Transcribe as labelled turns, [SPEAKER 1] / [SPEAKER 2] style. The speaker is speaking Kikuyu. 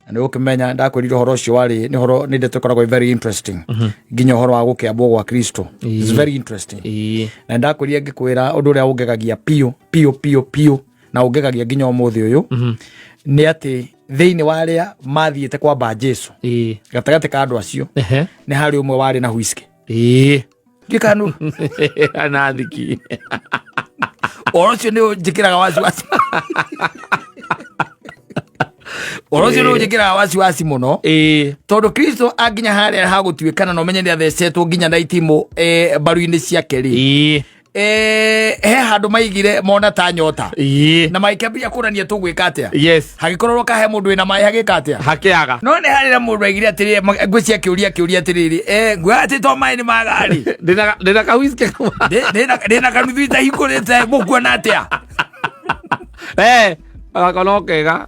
[SPEAKER 1] Na nĩ ũkĩmenya ndakwĩrire ũhoro ũcio warĩ nĩ ũhoro nĩ ndeto ĩkoragwo ĩ very interesting, nginya ũhoro wa gũkĩambwo gwa Kristo. It's very interesting. Na ndakwĩrire ngĩkwĩra ũndũ ũrĩa ũngegagia piũ piũ piũ piũ na ũngegagia nginya ũmũthĩ ũyũ nĩ atĩ thĩinĩ wa arĩa mathiĩte kwamba Jesu, gatagatĩ ka andũ acio nĩ harĩ ũmwe warĩ na whisky. Ndikanu
[SPEAKER 2] Na thiki.
[SPEAKER 1] Ũhoro ũcio nĩ ũnjĩkĩraga wasiwasi, ũhoro ũcio nĩ ũnjĩkĩraga wasiwasi mũno, tondũ Kristo anginya harĩa hagũtuĩkana na ũmenye nĩ athecetwo nginya na itimũ mbaru-inĩ ciake rĩ, he handũ maigire mona ta nyota na magĩkĩambĩrĩria kũrania tũgwĩka atĩa. Hagĩkorwo kahe mũndũ wĩna maĩ hagĩka atĩa?
[SPEAKER 2] Hakiaga.
[SPEAKER 1] No nĩ harĩ na mũndũ aigire atĩrĩrĩ, ngwĩciria akĩũria akĩũria atĩrĩrĩ, nguoya atĩ to maĩ nĩ magarĩ.
[SPEAKER 2] Ndina ka whisky.
[SPEAKER 1] Ndĩna kanuthu itahingũrĩte, mũkuona atĩa?
[SPEAKER 2] Gako no kega.